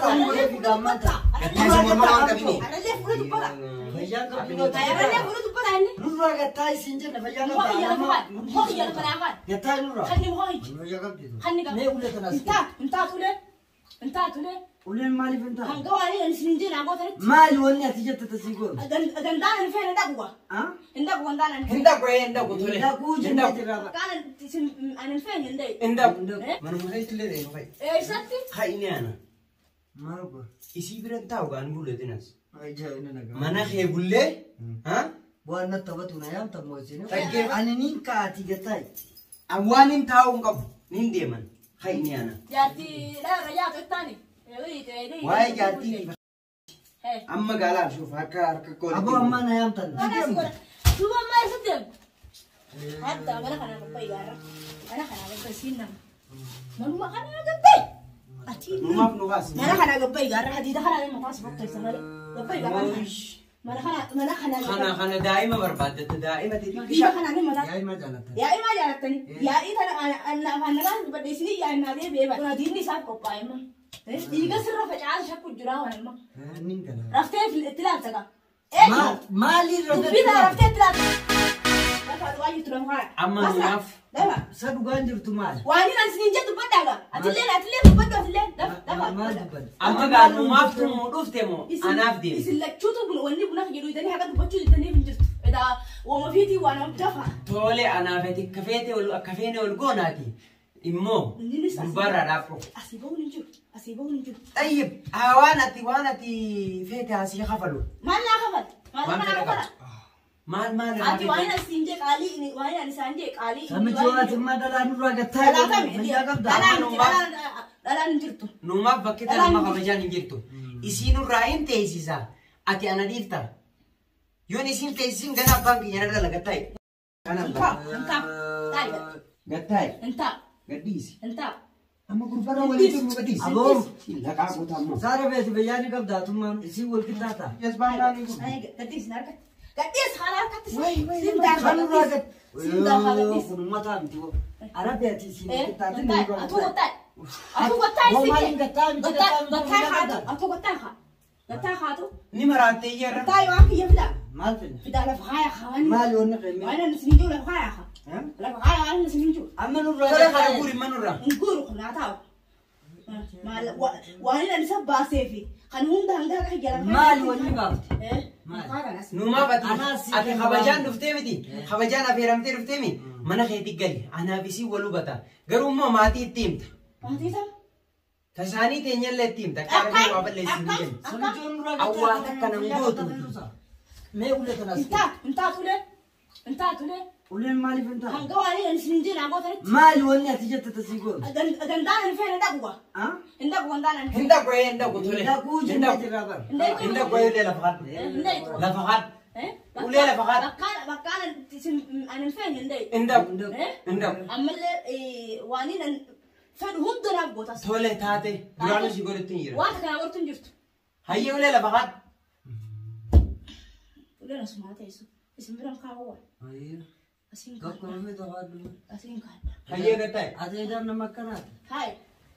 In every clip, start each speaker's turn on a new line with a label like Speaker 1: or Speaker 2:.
Speaker 1: Fayyaa qabdu.
Speaker 2: Gattaa morma waan qabini.
Speaker 3: Arallee fuula dubbata.
Speaker 1: Fayyaa qabdu.
Speaker 3: Arallee fuula dubbata inni.
Speaker 1: Nurraa gattaa isin jenna fayyaa
Speaker 3: Muka kiyya lafa
Speaker 1: qabdu.
Speaker 3: kaa'e. Muka kiyya lafa naa kaa'e.
Speaker 1: Gattaa nurraa.
Speaker 3: Kanni muka kiyya.
Speaker 1: Fayyaa qabdu.
Speaker 3: Kanni qaba.
Speaker 1: Mee ulee tanaas.
Speaker 3: Intaatu intaatu ulee. Intaatu ulee.
Speaker 1: Uleen maaliif hin taatu?
Speaker 3: Hanga waan inni isin jeen gootanitti.
Speaker 1: Maali wanni ati jette tasii goonu?
Speaker 3: Gandaan hin feene dhaquwa. Hin dhaqu gandaan hin
Speaker 2: Hin
Speaker 3: feene.
Speaker 2: dhaqu hin dhaqu tole.
Speaker 1: Dhaquu
Speaker 2: Hin
Speaker 1: jennee
Speaker 2: dhaqu.
Speaker 1: jirra bara.
Speaker 3: Kaan isin ani hin feene hin dhayi.
Speaker 2: Hin dhaqu.
Speaker 1: Hin dhaqu.
Speaker 2: Manuma keessa illee deemu fa'i.
Speaker 3: Eessatti?
Speaker 2: Ka'ini ana.
Speaker 1: Maal goona?
Speaker 2: Isii biran taa'u gaan buleetinas.
Speaker 1: Ajaa'iba nagaa.
Speaker 2: Mana kee bullee. Ha?
Speaker 1: Waan natti taphatu na yaamta moo isin?
Speaker 2: Dhaggeeffa.
Speaker 1: Ani niin ka'aati gattaa.
Speaker 2: An waan hin taa'u hin qabu. Nin deeman. Ka'ini ana.
Speaker 3: Jaartii dha yaatu ittaani.
Speaker 2: Waa'ee jaartii amma gaalaaf shuuf harka harka koolitti.
Speaker 1: Aboo ammaa na yaamtan.
Speaker 3: Duuba ammaa eessatti deemu? Hadda mana kanaa gabbayi gaara. Mana kanaa gabbayi siin nama. Manuma kanaa gabbayi. Ati
Speaker 2: Numaaf nu kaasi.
Speaker 3: mana kanaa gabbayi gaara hadiida kanaa nama kaas bakka malee. Gabbayi gaara. Mana kana mana kanaa
Speaker 2: Kana
Speaker 3: gabbayi.
Speaker 2: kana daa'ima barbaaddatta daa'ima
Speaker 3: Hadiida
Speaker 2: xixiqqisha.
Speaker 3: kanaa nama mataa.
Speaker 1: Yaa'ii maa jaallattan?
Speaker 3: Yaa'ii maa jaalattani? Yaa'ii tana afaan nagaan dubbadhe isinii yaa'ii naa deebi'ee bara. Hadiinni isaaf qophaa'e amma. Dhiiga sirra faca'aa shakku jira waan amma.
Speaker 1: Niin gala.
Speaker 3: Raftee itti laalta gaa.
Speaker 1: Maaliirra
Speaker 3: Dubbii tana raftee itti laalta. Lafa dhugaa jirtu lafa kana.
Speaker 2: Amma numaaf.
Speaker 3: Lafa.
Speaker 1: Isa dhugaan jirtu maali?
Speaker 3: Waan inni isiniin jedhu dubbadhaa gaa. Atillee atillee dubbadhu atillee. Lafa lafa.
Speaker 1: Maal dubbanne?
Speaker 2: Amma gaa numaaf tumuu dhufte moo anaaf deemu.
Speaker 3: Isin lachuutu buna wanni buna jedhu itanii haqa dubbachuu itaniif hin jirtu. Edaa uuma fiitii waan nama dafa.
Speaker 2: Tole anaaf ati kafeete ol kafeene ol goonaati. Immoo
Speaker 3: Innis asii-
Speaker 2: gubbaarraa dhaabbu.
Speaker 3: Asii bahuun hin jiru. Asii bahuun hin jiru.
Speaker 2: Tayyib waan ati waan ati feete asii kafalu.
Speaker 3: Maal naa kafal? Maal
Speaker 2: Waan
Speaker 3: naa
Speaker 2: fedha
Speaker 3: kafala?
Speaker 2: qabdu. Maal maal irraa
Speaker 3: Ati waan
Speaker 2: feete?
Speaker 3: ani siin jee qaalii waan ani isaan jee qaalii.
Speaker 1: Samichi waan ati immaa dhalaa nurraa gattaa
Speaker 3: Dhalaa kami?
Speaker 1: fayyaa qabda.
Speaker 3: Dhalaan miti dhalaan hin jirtu.
Speaker 2: Numaaf bakki tana amma kabajaan hin jirtu. Isiin irraa hin teessisa. Ati ana dhiifta. Yoon isiin teessisin gana abbaan kiyya narra lagattaa'i. Kana
Speaker 3: Hin taa'u hin taa'u. Taa'i
Speaker 2: gattaa'i.
Speaker 3: hin taa'u
Speaker 2: Gadhiisi.
Speaker 3: hin taa'u.
Speaker 2: Amma gurbarra waliin jiru gadhiisi.
Speaker 1: Aboo.
Speaker 2: Laqaa goota ammoo.
Speaker 1: Saara beeti fayyaa ni qabda atummaan isii wal qixxaata.
Speaker 2: Jazbaan naanii kun.
Speaker 3: Gadhiisi na harkatti. Gadhiisi haala harkatti.
Speaker 2: Wayi, wayi,
Speaker 3: Siin
Speaker 2: wayi.
Speaker 3: daakhaa
Speaker 1: Kan nurraa
Speaker 3: gadhiisi.
Speaker 1: gad.
Speaker 3: Siin daakhaa gadhiisi.
Speaker 1: Kun uummataa miti hoo. Arabi ati isiin wal qixxaate
Speaker 3: Atuu
Speaker 1: nurraa
Speaker 3: gattaa. Atuu gattaa
Speaker 1: Hoo
Speaker 3: isin
Speaker 1: maaliin gattaa miti gattaa miti
Speaker 3: Gattaa
Speaker 1: fayyaa
Speaker 3: haatu.
Speaker 1: qabda.
Speaker 3: Atuu gattaa haa. Gattaa haatu.
Speaker 2: Ni maraattee iyyarra.
Speaker 3: Gattaa waan kiyya fidaa.
Speaker 1: Maal fedha?
Speaker 3: Fidaa lafa haaya haa.
Speaker 1: Maali wanni qeemmee?
Speaker 3: Waan ani isin jiru lafa haaya haa. Lafa haaya waan ani isin jiru.
Speaker 1: Amma nurraa
Speaker 2: Tole kana
Speaker 1: gattaa.
Speaker 2: guuri manurraa.
Speaker 3: Hin guuru kun haa taa'u. Maal waan inni isa baasee fi kan hunda hanga akka jala.
Speaker 1: Maali wanni baafte? Maali?
Speaker 2: Numaaf ati
Speaker 1: Anaas si
Speaker 2: ati
Speaker 1: kenna
Speaker 2: kabajaan
Speaker 1: waan.
Speaker 2: dhuftee miti. Kabajaan affeeramtee dhuftee mi mana keetti gali. Anaaf isii wal hubata. Garuu immoo maatii itti himta.
Speaker 3: Maatii tam.
Speaker 2: Tasaanii teenyallee itti himta. Akka argaa waa balleessin hin jennu.
Speaker 1: Samichi waan nurraa gattaa.
Speaker 2: Awwaa takka nan gootu.
Speaker 1: Mee ulee tanaas.
Speaker 3: Hin taatu hin taatu ulee. Hin taatu ulee.
Speaker 1: Uleen maaliif hin taatu?
Speaker 3: Hanga waan inni isin jeen gootanitti.
Speaker 1: Maali wanni ati jette tasii goonu?
Speaker 3: Gandaan hin feene dhaquwa. Hin dhaqu gandaan hin
Speaker 2: Hin
Speaker 3: feene.
Speaker 2: dhaqu hin dhaqu tole.
Speaker 1: Dhaquu
Speaker 2: Hin
Speaker 1: jennee
Speaker 2: dhaqu.
Speaker 1: jirra bara.
Speaker 3: Hin dhaqu.
Speaker 2: Hin dhaqu illee lafa kaadhu.
Speaker 3: Hin dhaqu.
Speaker 2: Lafa kaadhu. Ulee lafa kaadhu.
Speaker 3: Bakkaan bakkaan isin ani hin feene hin dhaqu.
Speaker 2: Hin dhaqu.
Speaker 3: Hin
Speaker 2: Hin dhaqu.
Speaker 3: Ammallee waan inni fedhu hunda naaf gootas.
Speaker 2: Tole taate duraan ishii godhutti hin jira.
Speaker 3: Waan kana godhutu hin jirtu.
Speaker 2: Hayyee ulee lafa kaadhu.
Speaker 3: Uleen asumaa teessu. Isin biran kaawwa. Asiin
Speaker 1: Tokko
Speaker 3: kaadha.
Speaker 1: namni tokko aduu.
Speaker 3: Asiin kaadha.
Speaker 2: Hayyee gattaa'e.
Speaker 1: Ati edaan nama akkanaati.
Speaker 3: Hayi.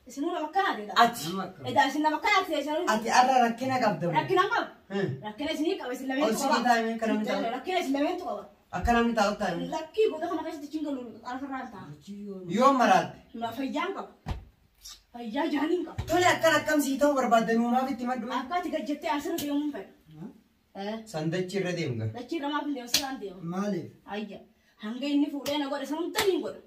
Speaker 3: Isin nama akkanaati edaa.
Speaker 2: Ati
Speaker 1: Nama akkana.
Speaker 3: Edaa isin nama akkanaati isin.
Speaker 2: ati arra rakkina qabda. moo?
Speaker 3: Rakkina qaba.
Speaker 2: Hmm.
Speaker 3: Rakkina isinii qaba isin
Speaker 2: Ol
Speaker 3: lameentu
Speaker 2: siqii
Speaker 3: qaba.
Speaker 2: taa'ime akka namni taa'u.
Speaker 3: Rakkina isin lameentu qaba.
Speaker 2: Akka namni taa'u taa'ime.
Speaker 3: Lakkii goota kana keessatti chingalu arfarraan ta'a.
Speaker 2: Yoo maraatte.
Speaker 3: Fayyaan qaba. Fayyaa jaaniin qaba.
Speaker 2: Tole akkan akkam sii ta'uu barbaadda nuumaaf itti maddu.
Speaker 3: Akka ati gajjattee asirra deemuun fedha.
Speaker 2: Sandachi irra deemu gaa.
Speaker 3: Dachii irra maaf hin deemu sirraan deema.
Speaker 1: Maaliif?
Speaker 3: Ayya. Hanga inni fuudhee na godhe san hunda niin godha.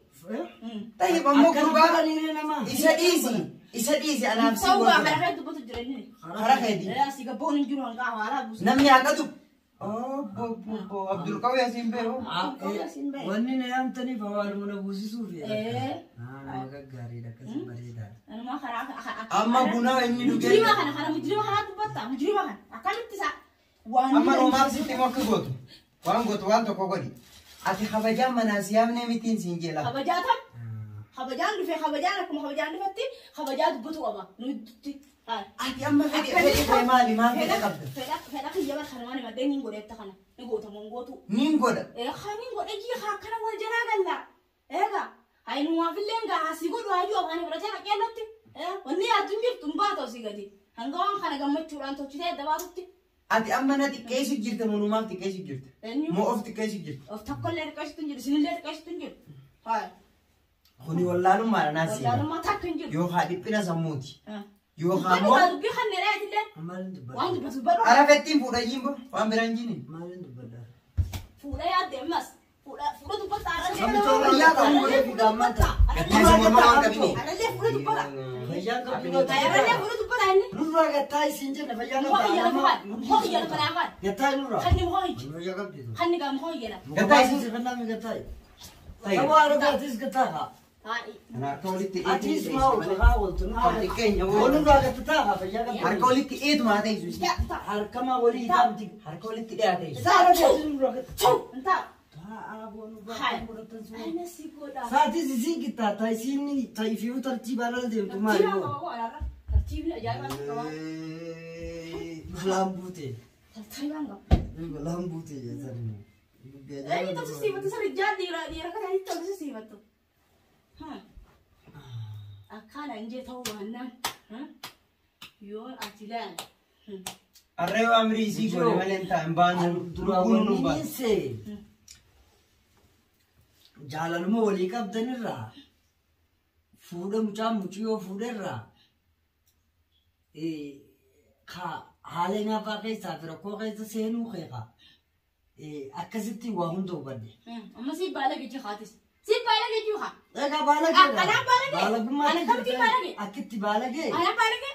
Speaker 2: Tayyib ammoo
Speaker 1: Akkana
Speaker 2: gurbaa
Speaker 1: godhaniire namaa.
Speaker 2: isa dhiisi isa dhiisi anaaf sii
Speaker 3: Ta'uu
Speaker 2: wal
Speaker 3: gaa
Speaker 2: godha.
Speaker 3: karaa keetti dubbatu jira inni.
Speaker 2: Karaa keeti.
Speaker 3: Asii gabboon hin jiru hanga hawaalaa buusa.
Speaker 2: Namni haqatu. Obbo Abdulqawi asiin beeku.
Speaker 1: Wanni na yaamtaniif hawaasuma na buusisuuf.
Speaker 3: Ee.
Speaker 1: Nama gaggaariidha akkasii bareedaadha.
Speaker 3: Anumaa karaa
Speaker 2: Amma buna inni dhugee.
Speaker 3: Mujrima kana kana mujrima kana dubbatta mujrima kana akkamitti isa waan
Speaker 2: Amma nuumaaf sitti immoo akka gootu. Waan gootu waan tokko godhi. Ati kabajaan manaa si yaamnee mitiin siin jeela.
Speaker 3: kabajaa tam kabajaan dhufe kabajaan akkuma kabajaan dhufetti kabajaa dubbatu qaba nuti.
Speaker 2: Ati amma fedhi fedhi kee maali maal fedha qabda?
Speaker 3: Fedha fedha kiyya bara kana waan himadhee niin godheetta kana ni goota mongootu.
Speaker 2: Niin godha.
Speaker 3: Kaniin godhe jii akkana wal jalaa galla. Eega hayinumaafillee gaa asii godhu hayyuu afaan fudhatee qaceellotti. Wanni yaaddu hin jirtu hin baatu asii gadi. Hanga waan kana gammachuudhaan tolchitee adda baatutti.
Speaker 2: Ati amma na xiqqeessu jirta moo numaaf xiqqeessu jirta?
Speaker 3: Eenyu?
Speaker 2: Moo of xiqqeessu jirta?
Speaker 3: Of tokkollee xiqqeessitu hin jiru. Isinillee xiqqeessitu hin jiru. Haa.
Speaker 2: Kuni wallaalummaadha naa seena.
Speaker 3: Wallaalummaa takka hin jiru.
Speaker 2: Yookaan dhiphina sammuuti. Yookaan
Speaker 3: Dubbanni waa
Speaker 2: immoo
Speaker 3: dubbii kan dheeraa illee.
Speaker 1: Maaliin dubbadha?
Speaker 3: Waan dubbatu dubbadhu.
Speaker 2: arafettiin fuudhayyiin bo waan biraan jiini.
Speaker 1: Maaliin dubbadha?
Speaker 3: Fuudha yaadde ammas. Fuudha fuudha dubbata.
Speaker 1: Namicha fayyaa qabu godhee fuudha ammaan ta'a.
Speaker 2: Gattaa morma waan qabine.
Speaker 3: Arallee fuudha dubbata.
Speaker 1: Fayyaan qabdu
Speaker 3: Arallee fuudha dubbata inni.
Speaker 1: Nurraa gattaa isiin jenna fayyaan
Speaker 3: Muka kiyya lafa kaa'e. Muka kiyya lafa naa kaa'e.
Speaker 1: Gattaa nurraa.
Speaker 3: Kanni muka kiyya.
Speaker 1: Fayyaa qabdi.
Speaker 3: Kanni gaa muka kiyya lafa.
Speaker 2: Gattaa isiin
Speaker 1: Sifannaa mi gattaa.
Speaker 2: Ta'i.
Speaker 1: Tapha argaatis gattaa haa.
Speaker 3: Taa'i.
Speaker 2: Kana harka walitti
Speaker 1: Atis maa oltu haa oltu nurraa.
Speaker 2: Xiqqeenya
Speaker 1: Nurraa gattaa haa fayyaa qabdi.
Speaker 2: Harka walitti eetumaa ta'e isuus.
Speaker 3: Yaa ta'a.
Speaker 1: Harkama walii hiikamti.
Speaker 2: Harka walitti dhiyaate isuus.
Speaker 1: Isaa argaatis nurraa gattaa.
Speaker 3: Chuu. Intaa.
Speaker 1: Haa boonu
Speaker 3: Hai.
Speaker 1: baay'ee.
Speaker 3: Ana si godha.
Speaker 1: Saatis isiin qixxaataa isiin ta'ifiyyuu tartiibaan ala deemtu maali
Speaker 3: Tartiibaan
Speaker 1: moo?
Speaker 3: qaba koo alaarra. Tartiibni ajaa'ibaan qaba.
Speaker 1: Balaan buute.
Speaker 3: Tartiibaan qaba.
Speaker 1: Balaan buute jedhanii.
Speaker 3: Eenyu tolchu siifattu sirri ijaan dhiira dhiira kana eenyu tolchu siifattu. Akkana injee ta'uu waannaan yoo ati ilaali.
Speaker 2: Arree amirii isii goone malee hin taa'in baanu. Lubbuun nu baanu.
Speaker 1: Jaalaluma walii qabdanirraa fuudha mucaan muciyyoo fuudherraa ka haala nyaafaa keessaa fi rakkoo keessa seenuu keeqa akkasitti waa hunda hubadhe.
Speaker 3: Amma si baala gejji haatis. Si baala gejji haa.
Speaker 1: Egaa baalagee.
Speaker 3: Akkanaan baalagee?
Speaker 1: Baalagummaa
Speaker 3: Ana kamitti baalagee?
Speaker 1: Akkitti baalagee.
Speaker 3: Ana baalagee?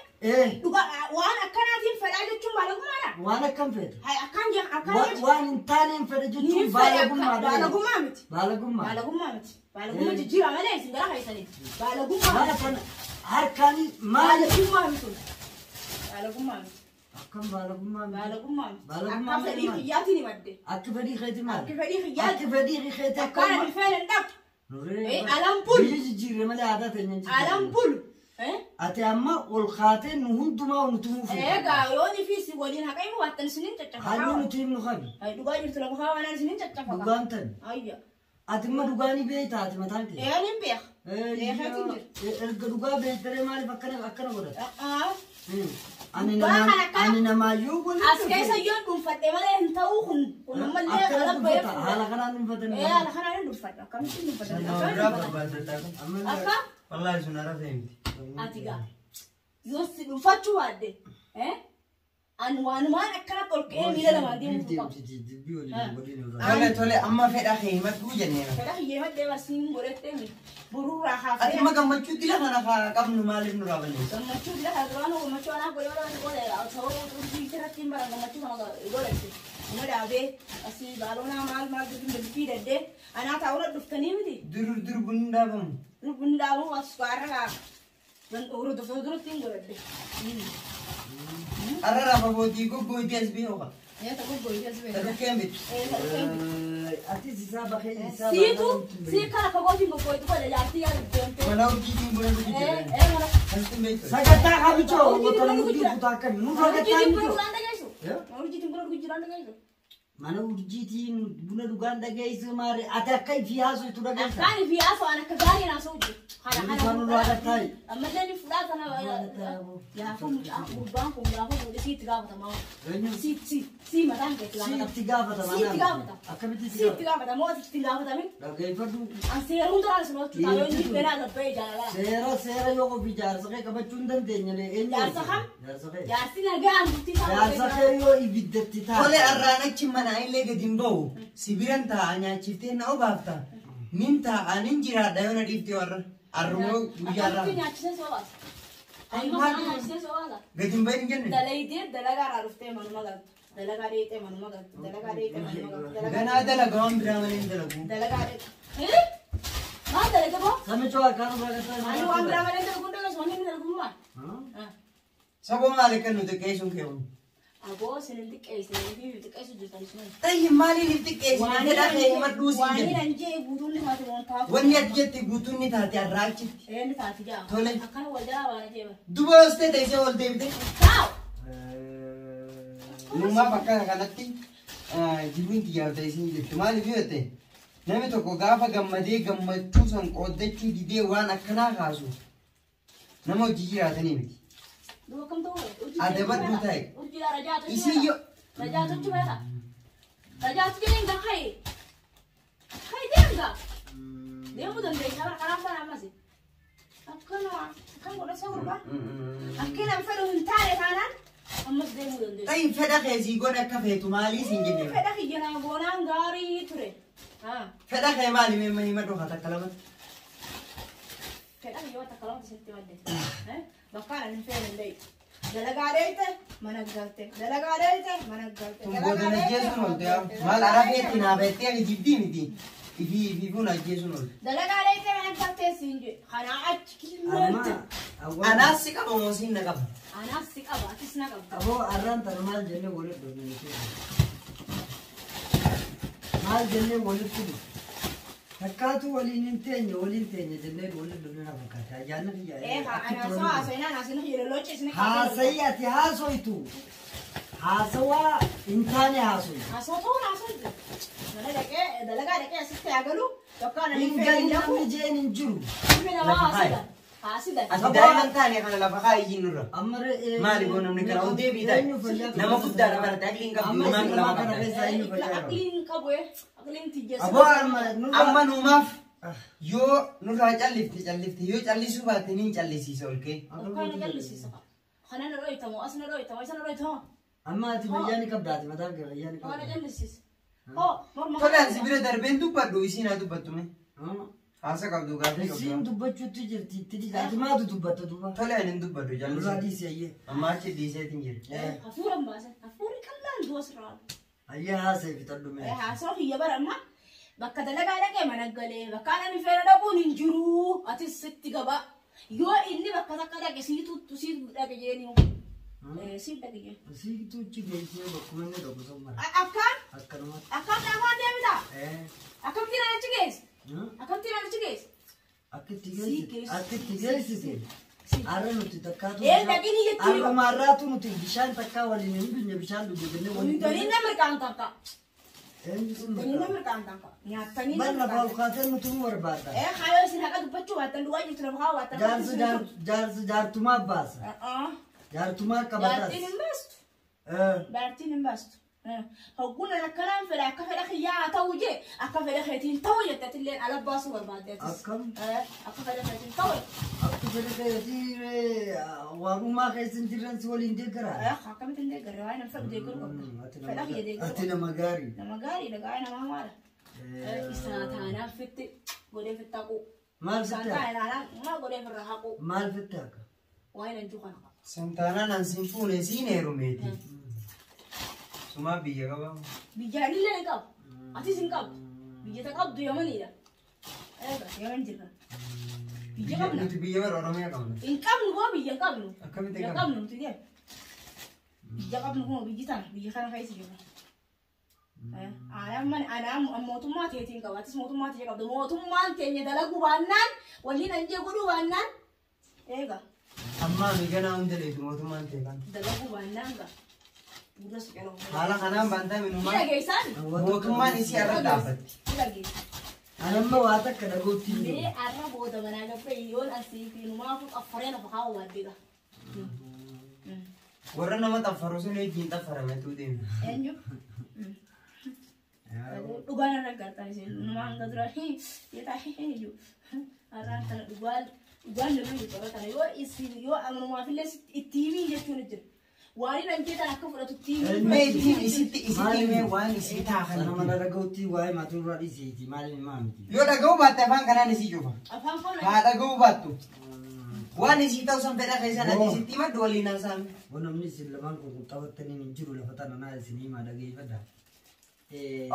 Speaker 3: Dhugaa waan akkanaatiin fedhaa jechuun baalagummaadha.
Speaker 1: Waan akkam feete?
Speaker 3: Hai akkaan jee akkaan jechuun.
Speaker 1: Waan hin taaneen fedhe jechuun baalagummaadha.
Speaker 3: Baalagummaa miti.
Speaker 1: Baalagummaa.
Speaker 3: Baalagummaa miti. Baalagummaa jijjiiraa malee isin gara keessaniiti. Baalagummaa
Speaker 1: Maal
Speaker 3: miti.
Speaker 1: afaan harkaan maal?
Speaker 3: Baalagummaa miti. Baalagummaa miti.
Speaker 1: Akkam baalagummaa miti.
Speaker 3: Baalagummaa miti.
Speaker 1: Baalagummaa
Speaker 3: Akka fedhii
Speaker 1: maali?
Speaker 3: kiyyaatiin himadde.
Speaker 1: Akka fedhii keeti maali?
Speaker 3: Akka fedhii kiyyaati.
Speaker 1: Akka fedhii keeti
Speaker 3: Akkaan
Speaker 1: akkam?
Speaker 3: ani fedhe hin dhaqu.
Speaker 1: Nurree.
Speaker 3: Alaan bulu.
Speaker 1: Biyya jijjiirre malee aadaa teenya hin jijjiirre.
Speaker 3: Alaan bulu.
Speaker 1: Ati amma ol kaatee nu hundumaa nu tumuu feete.
Speaker 3: Egaa yoo ni fi waliin haqa himu waattan isiniin caccafa.
Speaker 1: Halluu nuti himnu qabi.
Speaker 3: Dhugaa jirtu lafa kaawwanaan isiniin caccafa.
Speaker 1: Dhugaan tani.
Speaker 3: Ayya.
Speaker 1: Ati imma dhugaanii beektaa ati mataan kee?
Speaker 3: Ee nin beeka. Beekeetiin jira.
Speaker 1: Erga dhugaa beektaree maaliif akkana akkana godhata? Ani
Speaker 3: Dhugaa
Speaker 1: namaa
Speaker 3: kana akkana-
Speaker 1: ani namaayyuu waliin
Speaker 3: As keessa yoo dhuunfadhe malee hin ta'uu kun kun ammallee
Speaker 1: Akkana
Speaker 3: ala bahee
Speaker 1: dhuunfata haala kanaan dhuunfatan.
Speaker 3: Ee haala kanaan hin dhuunfadha. Akkamitti hin dhuunfadha?
Speaker 2: Nama biraa barbaadadha.
Speaker 3: Akka
Speaker 2: Wallaahi sun arafee miti.
Speaker 3: ati gaa yoo si dhuunfachuu baadde ani waanumaan akkana ol ka'ee miila lamaan deemuu qabu.
Speaker 2: Tole tole amma fedha kee himadhuu jenneera.
Speaker 3: Fedha kiyyee maddee barsiin godhattee boruurraa
Speaker 2: Ati
Speaker 3: haafee.
Speaker 2: amma gammachuutti lafa nafa qabnu maaliif nurraa balleessa?
Speaker 3: Gammachuu bila kana duraan gammachuu anaa godhee mana godhe sababa urjii irratti hin baran gammachuu kana godhatte. Nama dhaabee asii baaloonaa maal maal dubbiin bilbii daddee anaa taa'uudha dhuftanii miti.
Speaker 2: Dur dur bunni dhaabamu.
Speaker 3: Lubbuun dhaabuu as gaarra kaa. Hordoftoota duratti hin godhadhe.
Speaker 2: Har'a rafa bootii goggootii as biyya oga.
Speaker 3: Nyaata goggootii as beekama.
Speaker 2: Dhukkeen bitu.
Speaker 1: Atis isaa bakee isaa.
Speaker 3: Siitu sii kana kagootiin goggootii godhe jaartii yaa deemtee.
Speaker 2: Mana hojiitiin buna dhugu
Speaker 3: Ee
Speaker 2: jira.
Speaker 3: ee mana.
Speaker 2: Asitti beektu.
Speaker 1: Sagantaa kabichoo
Speaker 3: Hojii
Speaker 1: otoo
Speaker 3: buna
Speaker 1: murtii
Speaker 3: dhugu jira.
Speaker 1: kutaa akkami nurra
Speaker 3: Mana
Speaker 1: gattaa
Speaker 3: urjiitiin buna
Speaker 1: miti.
Speaker 3: dhugaan dhageessu. Mana urjiitiin buna dhugu jiraan dhageessu.
Speaker 1: Mana urjiitiin buna dhugaan dhageessu maali ati akka ifii haasoftu dhageessa.
Speaker 3: Akkaan fi haasawaan akka gaariin haasa'u jiru. Kana
Speaker 1: Inni
Speaker 3: kana
Speaker 1: kan nurraa gattaayi.
Speaker 3: Ammallee ni fudhaa kana gaafa mucaa gurbaan kun gaafa fuudhe siitti gaafatama.
Speaker 1: Eenyu?
Speaker 3: Si si si mataan kee itti
Speaker 1: Si
Speaker 3: gaafatama.
Speaker 1: itti gaafatama.
Speaker 3: Si itti gaafatama.
Speaker 1: Akkamitti itti
Speaker 3: Si itti
Speaker 1: gaafatama?
Speaker 3: gaafatama moo ati itti hin gaafatamin?
Speaker 1: Dhageeffadhu.
Speaker 3: An seera hundaraan sun hojjetu taa'ee inni benaa gabbee jaalalaa.
Speaker 1: Seera seera yoo ofii jaarsa kee qabachuu hin dandeenye eenyu?
Speaker 3: Jaarsa kam?
Speaker 1: Jaarsa kee.
Speaker 3: Jaarsi nagaan bultii isaa
Speaker 1: Jaarsa kee yoo ibiddatti taate.
Speaker 2: Tole arraan achi mana illee gadi hin ba'u. Sibiran taa'a nyaachiftee na obaafta. Nin taa'a nin jiraadha yoo na dhiifte warra. Arrumoo guyyaa
Speaker 3: Akkamitti
Speaker 2: irraa.
Speaker 3: nyaachisee soo baasa? Amma kana nyaachisee soo baasa?
Speaker 2: Gadi hin bahin jenne.
Speaker 3: Dalaydee dalagaa irraa dhuftee manuma galtu. Dalagaa dheexee manuma galtu. Dalagaa dheexee manuma galtu. Dalagaa
Speaker 2: Ganaa dalagaa waan biraa malee hin dalagu.
Speaker 3: Dalagaa dheexee. Maal dalaga boo?
Speaker 1: Samichoo harkaan nurraa gattaa.
Speaker 3: Ani waan biraa malee dalaguun dalagu wanni inni dalagu maal?
Speaker 2: Saboo maali kan nuti xiqqeessuun keewwan?
Speaker 3: Aboo isin xiqqeessanii fi xiqqeessu jirtan isin.
Speaker 2: Tayyi maaliin if xiqqeessine fedha kee himadhuu siin
Speaker 3: Waan
Speaker 2: jenne.
Speaker 3: hin jee guutuun ni taate waan taatu.
Speaker 2: Wanni ati jette guutuun ni taate har'aa achitti.
Speaker 3: Ee ni taate jaa.
Speaker 2: Tole.
Speaker 3: Akkana wal jalaa baana jee bara.
Speaker 2: Duba hoostee teessee ol deebite.
Speaker 3: Taaw!
Speaker 2: Numaaf akkana kanatti jiruun xiyyaaf ta'e isin jirtu. Maaliif yoo ta'e namni tokko gaafa gammadee gammachuu san qooddachuu didee waan akkanaa kaasu nama hojii jiraatanii miti.
Speaker 3: Duuba akkam ta'uu?
Speaker 2: Adabadhu ta'e.
Speaker 3: Urjiidha rajaatu.
Speaker 2: Isii yoo
Speaker 3: Rajaatu achi beeka. Rajaatu jedheen gaa haye. Haye deem gaa. Deemuu dandeenya bara karaa bara ammas. Akkana akkam godha isa gurbaa. Akkina fedhu hin taane taanaan ammas deemuu dandeenya.
Speaker 2: Ta'i fedha kee sii godhe akka feetu maalii siin jenne.
Speaker 3: Fedha kiyya naa goonaan gaarii ture.
Speaker 2: Fedha kee maali mee hima dhufa takka lamatti.
Speaker 3: Fedha kiyya waan takka lamatti sitti madde. Bakka ani hin feene hin deebi'u. Dalagaa deeyte mana galte. Dalagaa deeyte mana galte.
Speaker 2: Tun booda na ajjeesuun oolte yaa. Maal arafeetti naa beektee ani jibbii miti. Ifii ifii kun ajjeesuun oolte.
Speaker 3: Dalagaa deeyte mana galtee siin jedhe. Kanaa achi
Speaker 1: Amma
Speaker 3: kilootti.
Speaker 2: Anaas si qaba moo siin na qaba?
Speaker 3: Anaas si qaba atis na qabda.
Speaker 1: Aboo arraan tana maal jennee walitti dhufne nuti? Maal jennee walitti dhufne? Takkaatu waliin hin teenye waliin teenye jennee walitti dhufne na fakkaata. Ayyaanni kiyya.
Speaker 3: Ee anaasoo haasa'inaan haasa'ina hiriiroo ciisni.
Speaker 1: Haasayi ati haasoytu. Haasawaa hin taane haasoytu.
Speaker 3: Haasoo ta'uun haasoo jira. Mana dhaqee dalagaa dhaqee asitti haa galu. Bakka ani
Speaker 1: Hin
Speaker 3: hin feene
Speaker 1: galin
Speaker 3: hin
Speaker 1: namni
Speaker 3: dhaqu.
Speaker 1: jeen hin jiru.
Speaker 3: Ilmi namaa haasida. Haasida.
Speaker 2: Ati daa'ima taane kana lafa kaayii nurra.
Speaker 1: Amma re'ee.
Speaker 2: Maali boo namni kana ol deebii ta'e. Nama guddaadha barate aqliin qabdu
Speaker 1: Amma
Speaker 2: ilmaan
Speaker 1: isin
Speaker 2: lama
Speaker 1: lamaa kana
Speaker 2: qabda.
Speaker 1: keessaa eenyu fayyaa qaba?
Speaker 3: Aqliin qabu aqliin tijjeessa.
Speaker 2: Aboo
Speaker 1: Amma nurra-
Speaker 2: amma nuumaaf yoo nurraa callifte callifte yoo callisuu baatte niin callisiisa ol kee.
Speaker 3: Akkaan jallisiisa. Kana na dhoytamoo as na dhoytamoo isa na dhoytamoo.
Speaker 1: Amma ati fayyaa ni qabda ati mataan kee fayyaa ni
Speaker 3: Kana
Speaker 1: qabda.
Speaker 3: jallisiisa. Hoo morma.
Speaker 2: Tolaan si bira darbeen dubbadhu isiin haa dubbattu mee. Haasa qabdu gaafii
Speaker 1: Isiin
Speaker 2: qabdu.
Speaker 1: dubbachuutti jirti itti dhiisa. Ati maatu dubbatta duuba?
Speaker 2: Tolaan hin dubbadhu
Speaker 1: Nurraa
Speaker 2: jallisi.
Speaker 1: dhiisi ayyee.
Speaker 2: Amma achi dhiiseetiin jira.
Speaker 3: Hafuura hin baasan. Hafuurri qallaan du'a sirraa.
Speaker 1: Ayyee haasa'e fixadhu mee.
Speaker 3: Haasoo kiyya bara amma bakka dalagaa dhaqee mana galee bakka ani feena dhaquun hin jiru atis sitti gaba yoo inni bakka takka dhaqe siitu siitu dhaqe jeeni siit dhaqe jeen.
Speaker 1: Siitu achi geessee bakkuma inni dhaqu sun mara.
Speaker 3: Akkaan
Speaker 1: Akkanumatti.
Speaker 3: akkaan afaan deemita akkamtiin ana achi geesse akkamtiin ana achi geesse.
Speaker 1: Akka itti geessite. Akka itti geessite. Har'a nuti takkaatu.
Speaker 3: Ee, dhaqini jechuun.
Speaker 1: Har'uma har'aatu nuti bishaan takkaa waliin hin dhugne bishaan dhugne jennee waliin.
Speaker 3: Hundanii na mirqaan takka.
Speaker 1: Eenyu sun
Speaker 3: Hundanii na
Speaker 1: maqaa?
Speaker 3: mirqaan takka. Nyaattanii na
Speaker 1: Bar lafa
Speaker 3: mirqaan
Speaker 1: ol kaasee nuti nu barbaada.
Speaker 3: Ee haayoo isin haqa dubbachuu baattan duwwaa jirtu lafa haa baattan.
Speaker 1: Jaarsi jaarsi jaartumaa baasa. Jaartumaa qabataas.
Speaker 3: Jaartiin hin baastu. Jaartiin hin baastu. Hogguun akkanaan fedha akka fedha kiyyaa haa ta'u jee akka fedha keetiin ta'u jette atilleen ala baasuu barbaadde atis.
Speaker 1: Akkam?
Speaker 3: Akka fedha keetiin ta'u.
Speaker 1: Akka fedha keetii waaqummaa keessa hin jirren si waliin deeggaraa.
Speaker 3: Akkamitti hin deeggarre waa'ee nama fedhu deeggaruu qabda. Fedha kiyya deeggaruu
Speaker 1: Ati nama gaarii.
Speaker 3: Nama gaariidha gaa'ee nama hamaadha. Isaa taanaan fitti godhee fitti haquu.
Speaker 1: Maal
Speaker 3: Isaan
Speaker 1: fitte
Speaker 3: taane taanaan maal godhee firra haquu.
Speaker 1: Maal fitte akka?
Speaker 3: Waa'ee nan juukan haqa.
Speaker 2: Santaanaan an siin fuune siin heerumeeti. Sumaa biyya qaba.
Speaker 3: Biyyaan illee hin qabu. Atis hin qabdu. Biyya ta qabdu Yamaniidha. Eega Yaman jirra. Biyya qabna.
Speaker 2: Nuti biyya bara Oromiyaa qabna.
Speaker 3: Hin qabnu boo biyya hin qabnu.
Speaker 2: Akkamitti hin
Speaker 3: Biyya qabnu nuti deemu. Biyya qabnu kun biyyi tana biyya kana keessa jirra. Anaan mana anaan mootummaa teetiin qaba. Atis mootummaa teetii qabdu. Mootummaan teenya dalaguu baannaan waliin anjee godhuu baannaan eega
Speaker 2: Ammaa mi ganaa hunda leetu mootummaan ta'e kan.
Speaker 3: dalaguu baannaan gaa. Gurra si qaloo.
Speaker 2: Haala kanaan baantaa
Speaker 3: Ni
Speaker 2: minumaa
Speaker 3: dhageessaan?
Speaker 2: mootummaan isii irra dhaabbatti.
Speaker 3: Ni dhageessa.
Speaker 1: Anamma waa takka dhagootti hin jiru.
Speaker 3: Mee arra booda manaa gabbee yoon asii fi numaafuu xaffaree lafa kaa'u waaddeedha.
Speaker 2: Warra nama xaffaru sun wajjin xaffarametu deema.
Speaker 3: Eenyu? Dhugaan irra gartaa isheen numaa hanga dura yeetaa iyyuu har'aan kana dhugaan dhugaan nama jiru kana yoo isin yoo amanumaafillee itti himii jechuun jira. Waan inni anjeetan akka fudhatu itti himii.
Speaker 2: Mee ittiin isitti isitti himee waan isii taa
Speaker 1: Sana
Speaker 2: kana.
Speaker 1: mana dhagootti waa'ee maatii irraa dhiisiiti maaliin himaa miti.
Speaker 2: Yoo dhaga'uu baatte afaan kanaan isii cufa.
Speaker 3: Afaan foon
Speaker 2: Haa dhaga'uu baattu. Waan isii ta'u san fedha keessan ati isitti himadhu waliin haasa'ame.
Speaker 1: Waan namni isin lamaan kun qabattaniin hin jiru lafa tana naa isin himaa dhageeffadha.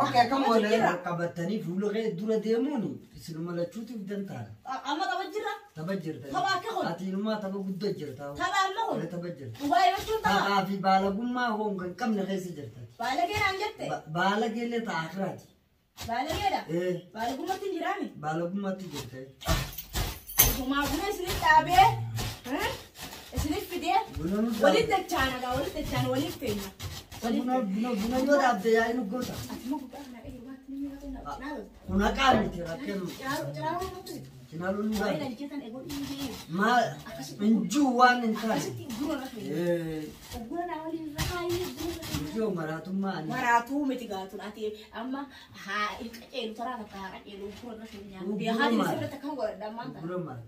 Speaker 2: Okay, akkam goone?
Speaker 1: Qabattanii fuula kee dura deemuun isinuma lachuutiif dantaadha.
Speaker 3: Amma tapha jirra.
Speaker 1: Tapha jirta.
Speaker 3: Tapha akka kun.
Speaker 1: Ati inumaa tapha guddaa jirta.
Speaker 3: Tapha amma kun.
Speaker 1: Tapha jirta.
Speaker 3: Dhugaa himachuun tapha.
Speaker 1: Taphaa fi baalagummaa hoon kan qabne keessa jirta.
Speaker 3: Baalagee naan jette.
Speaker 1: Baalageellee ta'a akiraati.
Speaker 3: Baalageedha. Baalagummaatti hin jiraami.
Speaker 1: Baalagummaatti jirta.
Speaker 3: Dhugumaa buna isinif dhaabee isinif fidee
Speaker 1: Buna nu
Speaker 3: walitti dachaana gaa walitti dachaana waliif teenya.
Speaker 1: Buna buna buna yoo dhaabde yaa'in goota.
Speaker 3: Ati ma guddaa kana qayyuu baatti namni haa ta'u naa
Speaker 1: Kun haqaa miti rakkeen.
Speaker 3: Ciraaruu nutti.
Speaker 1: Cinaa loluu
Speaker 3: Waa'ee
Speaker 1: gaafate.
Speaker 3: dhalcheetan eeguu dhiibee.
Speaker 1: Maal injuu waan hin taane.
Speaker 3: Akkasitti gura irra fayyada. Gura naa waliin irra kaayee gura irra fayyada.
Speaker 1: Ijoo maraatummaa ani.
Speaker 3: Maraatuu miti gaatun ati amma haa qaceelu taraa takka haa qaceelu gura irra fayyada.
Speaker 1: Gura
Speaker 3: Beekaa
Speaker 1: maal?
Speaker 3: sirriitti akkam godhadha ammaan tana.
Speaker 1: Gura maal?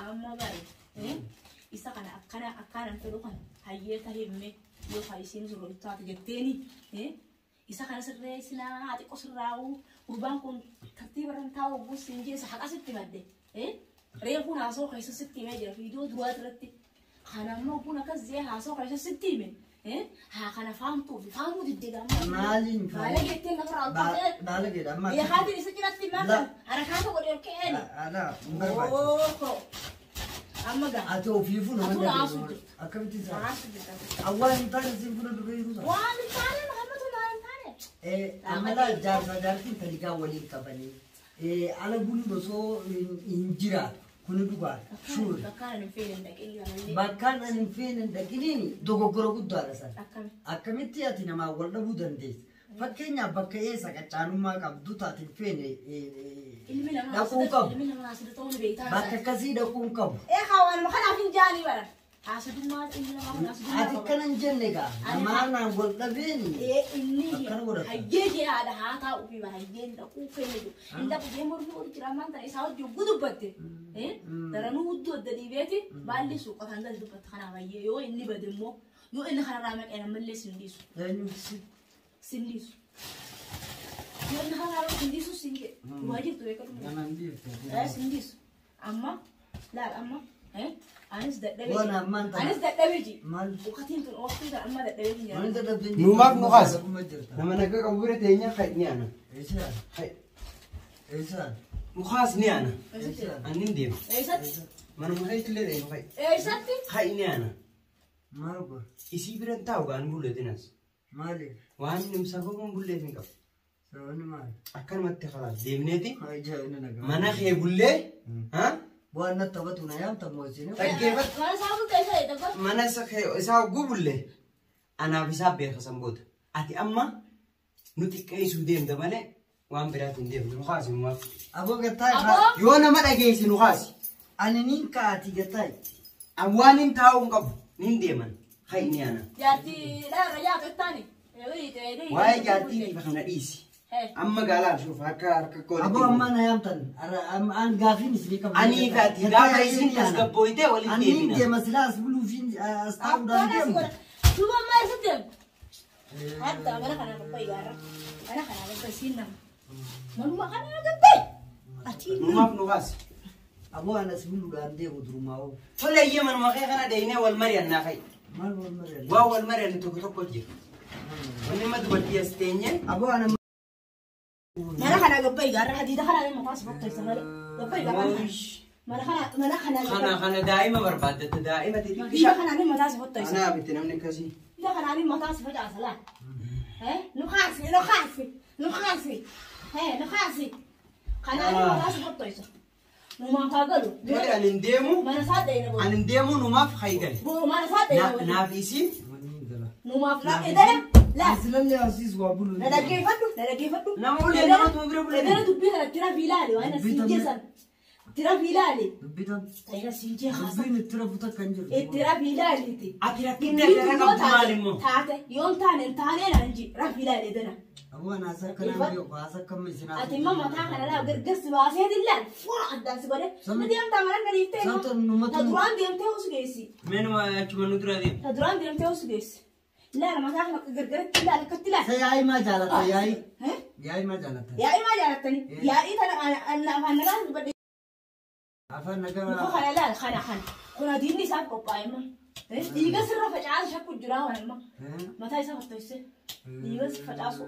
Speaker 3: Amma bare isa kana akkana akkanan fedhu kana hayyee tahimme yoo haa isiin surra taate jetteeni isa kana sirree sinaa xiqqoo sirraa'u gurbaan kun tartiiba irra taa'u guusin jeessa haqa sitti madde reefuun haasoo keessa sitti himee jira viidiyoo duraa irratti kana ammoo kun akkas jee haasoo keessa sitti hime haa kana faamtuu fi faamuu diddeegamaa
Speaker 1: Maaliin
Speaker 3: baala jettee lafarraa ol kaatee
Speaker 1: Baala jedha amma.
Speaker 3: beekaatiin isa cinatti himaa harakaata godhe ol ka'eeni.
Speaker 1: Alaa hin barbaachisu.
Speaker 3: Oho. Amma gaa.
Speaker 1: Ati ofiifuu nama
Speaker 3: Atu naasuu
Speaker 1: danda'u.
Speaker 3: jirta.
Speaker 1: Akkamitti isaa?
Speaker 3: Naasuu jirta.
Speaker 1: Awwaan hin taane siin fuula dura jiru sana.
Speaker 3: Waan hin taane Muhammadu waan hin taane.
Speaker 1: Amala jaarsa jaartiin taligaa waliin qabanii ala bunni osoo hin jiraatu kuni dhugaadha. Shuuri.
Speaker 3: Bakkaan hin feene hin dhaqin gamallee.
Speaker 1: Bakkaan ani hin feene hin dhaqiniin dogoggora guddaadha sana.
Speaker 3: Akkami.
Speaker 1: Akkamitti ati namaa wal dhabuu dandeessa? Fakkeenyaaf bakka eessa qaccaanummaa qabdu taate hin feene
Speaker 3: Ilmi namaa
Speaker 1: dhaquu qabu.
Speaker 3: Ilmi namaa asirra ta'uu ni beektaa.
Speaker 1: Bakka akkasii dhaquu hin qabu.
Speaker 3: Ee kaawwan kanaaf hin jaanii bara. Haasudummaa ilmi namaa kun haasudummaa
Speaker 1: Ati
Speaker 3: qaba.
Speaker 1: akkana hin jenne gaa namaa naan wal dhabeeni.
Speaker 3: Ee inni
Speaker 1: Akkana godhata.
Speaker 3: hayyee jee haadha haa taa'u fi bara hayyee hin dhaquu feene jiru. Hin dhaqu jee mormii wal jira ammaan tana isaa wajjin gudubbatte. Daranuu hudduu adda dhiibeeti baalli suuqataan gadi dubbatte kanaaf hayyee yoo inni bade immoo yoo inni kanarraa maqee namallee sin dhiisu.
Speaker 1: Eenyu?
Speaker 3: Sin dhiisu. Yoo inni kanarraa maqee sin dhiisu sin jedhe. Waa jirtu beekatu.
Speaker 1: Nama hin dhiifte.
Speaker 3: Sin dhiisu. Amma laal amma anis dadhabee
Speaker 1: Waan ammaan tana.
Speaker 3: Anis dadhabee ji.
Speaker 1: Maal?
Speaker 3: Ukatiin tun waqtii tun amma dadhabee hin
Speaker 1: Waan
Speaker 3: jira.
Speaker 1: dadhabdeen
Speaker 2: Numaaf nu kaasa.
Speaker 1: Akkuma jirta.
Speaker 2: Nama nagaa qabu bira teenya hayi ni ana.
Speaker 1: Eessaan?
Speaker 2: Hayi.
Speaker 1: Eessaan?
Speaker 2: Nu kaas ni ana.
Speaker 1: Eessaan?
Speaker 2: Ani hin deemu.
Speaker 3: Eessatti?
Speaker 2: Manuma keessa illee deemu hayi.
Speaker 3: Eessatti?
Speaker 2: Hayi ni ana.
Speaker 1: Maal godha?
Speaker 2: Isii bira taa'u gaan bulleetinas.
Speaker 1: Maaliif?
Speaker 2: Waan inni sababuun bulleef hin qabu.
Speaker 1: Sababni maali?
Speaker 2: Akkanumatti kalaas deemneeti
Speaker 1: Ajaa'ibni nagaa.
Speaker 2: mana kee bullee
Speaker 1: Waan natti taphatu na yaamta moo isin?
Speaker 2: dhaggeeffatu
Speaker 3: Mana isaa bultee isa eegdata.
Speaker 2: mana isaa hogguu bullee anaaf isaa beeka san booda. Ati amma nu xiqqeessuu deemta malee waan biraatti hin deemtu nu kaasi numaaf.
Speaker 1: Aboo gattaa'e.
Speaker 3: Aboo!
Speaker 2: Yoo nama dhageessi nu kaasi.
Speaker 1: Ani niin ka'aati gattaa'e.
Speaker 2: Waan hin taa'uu hin qabu nin deeman hayi ni ana.
Speaker 3: Jaartii dhaara jaatu ittaani.
Speaker 2: Waa'ee jaartii bifa kana dhiisi. Amma gaalaaf shuuf akka harka koolitti.
Speaker 1: Aboo ammaa na yaamtan. An gaafiin isinii qabu.
Speaker 2: Anii fi ati gaafa isin tasgabbooyitee walitti
Speaker 1: Ani niin
Speaker 2: deebina.
Speaker 1: deema silaa as buluufiin as taa'uudhaan
Speaker 3: Akkana si
Speaker 1: deemu.
Speaker 3: godha. Duuba ammaa eessatti deemu? Hatta mana kanaa babbaa ijaarra. Mana kanaa babbaa isiin nama. Manuma kanaa gabbee. Ati
Speaker 2: Numaaf nu kaasi.
Speaker 1: Aboo an as buluudhaan deemu durumaa oo.
Speaker 2: Tole iyyee manuma kee kana deemnee wal mari'annaa fa'i.
Speaker 1: Maal wal mari'anna?
Speaker 2: Waan wal mari'annu tokko tokko jira. Wanni amma dubartii as teenye
Speaker 1: Aboo ana
Speaker 3: mana kanaa gabbaa ijaarra. Hadiida kanaa mataa si fakkeessa malee. Gabbaa ijaarra. Mana kanaa mana kanaa
Speaker 2: kana
Speaker 3: gabbaa.
Speaker 2: kana daa'ima barbaaddatta daa'ima
Speaker 3: Hadiida
Speaker 2: xixiqqisha.
Speaker 3: kanaa mataa si fakkeessa.
Speaker 2: Anaa bitti namni akkasii.
Speaker 3: Hadiida kanaa mataa si facaasa laa. Nu kaasi nu kaasi nu kaasi. Nu kaasi. Kanaa mataa si fakkeessa. Numaan kaa galu.
Speaker 2: Tole ani hin deemu
Speaker 3: Mana isaa dheena
Speaker 2: ani hin deemu numaaf hayi gale.
Speaker 3: booru. Mana isaa dheena
Speaker 2: Naaf isiin
Speaker 3: Numaaf laa edana laa.
Speaker 1: Asilallee asiis waa bulu.
Speaker 3: Na dhaggeeffadhu na dhaggeeffadhu.
Speaker 2: Nama ulee namatu bira bulee.
Speaker 3: Edana dubbii kana tira fiilaali waan
Speaker 1: Dubbii
Speaker 3: asiin jeessan. Tira fiilaali.
Speaker 1: Dubbitan.
Speaker 3: Tira siin jee haasa.
Speaker 1: Dubbiin itti rafu takka hin jirtu.
Speaker 3: Itti rafiilaaliiti.
Speaker 2: Ati rakkinni ati irra qabdu maal immoo?
Speaker 3: Taate yoon taane hin taane naan ji rafiilaali edana.
Speaker 1: Aboo ana as akkanaan beeku as akkam isin
Speaker 3: Ati immoo mataa kana laa gargar si baasee dillaan fuula addaan si godhe. Na deemtaa mana gadi
Speaker 1: Sabta
Speaker 3: ta'e.
Speaker 1: numatu-
Speaker 3: Ta duraan deemtee hosu geessi.
Speaker 2: Meenuma achuma nu dura deemu.
Speaker 3: Ta duraan deemtee hosu geessi. Laala mataa kana gargaratti ilaali akkatti ilaali.
Speaker 1: Sa yaa'ii maa jaalatta yaa'ii? Yaa'ii maa jaalatta?
Speaker 3: Yaa'ii maa jaalattani? Yaa'ii tana afaan nagaa dubbadhe.
Speaker 1: Afaan
Speaker 3: Muka
Speaker 1: nagaa.
Speaker 3: kana ilaali kana kana. Kun adiinni isaaf qophaa'e immoo. Dhiiga sirra facaasa shakku jira waan immoo. Mataa isaa fattoisse. Dhiiga facaasu.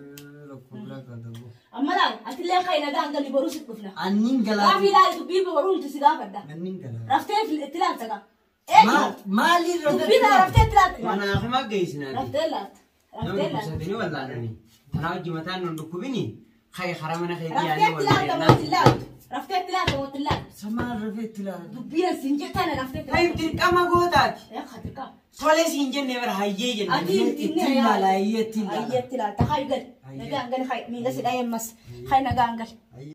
Speaker 3: Amma laal ati illee kan nagaa hangalli boruu si dhufna.
Speaker 1: Anniin
Speaker 3: Gaafi
Speaker 1: galaa.
Speaker 3: ilaali dubbii boruu nuti si gaafadha.
Speaker 1: Anniin galaa.
Speaker 3: Raftee itti ilaalta gaa.
Speaker 1: Maaliin
Speaker 3: Dubbii tana raftee itti ilaalta.
Speaker 2: Mana hima geessinaati.
Speaker 3: Raftee ilaalta.
Speaker 2: Namni
Speaker 3: Raftee ilaalta.
Speaker 2: dhukkubsatanii wallaananii. Tanaa hojii mataan nun dhukkubini hayi hara mana keetii
Speaker 3: Raftee
Speaker 2: yaanii
Speaker 3: itti ilaalta
Speaker 2: wal
Speaker 3: moo itti ilaaltu? Raftee itti ilaalta moo itti ilaaltu?
Speaker 1: Samaan rafee itti ilaala.
Speaker 3: Dubbiin siin jettan raftee itti
Speaker 2: Hayi
Speaker 3: ilaalta.
Speaker 2: dirqama gootaati.
Speaker 3: Yaa dirqama.
Speaker 2: Tole siin jennee bara hayyee jenne.
Speaker 3: Ati
Speaker 1: Itti ilaala, hayyee itti ilaala.
Speaker 3: Hayyee itti ilaalta. Hayi gali. Nagaan gali hayi miila si dhayee ammas. Hayi nagaan gali.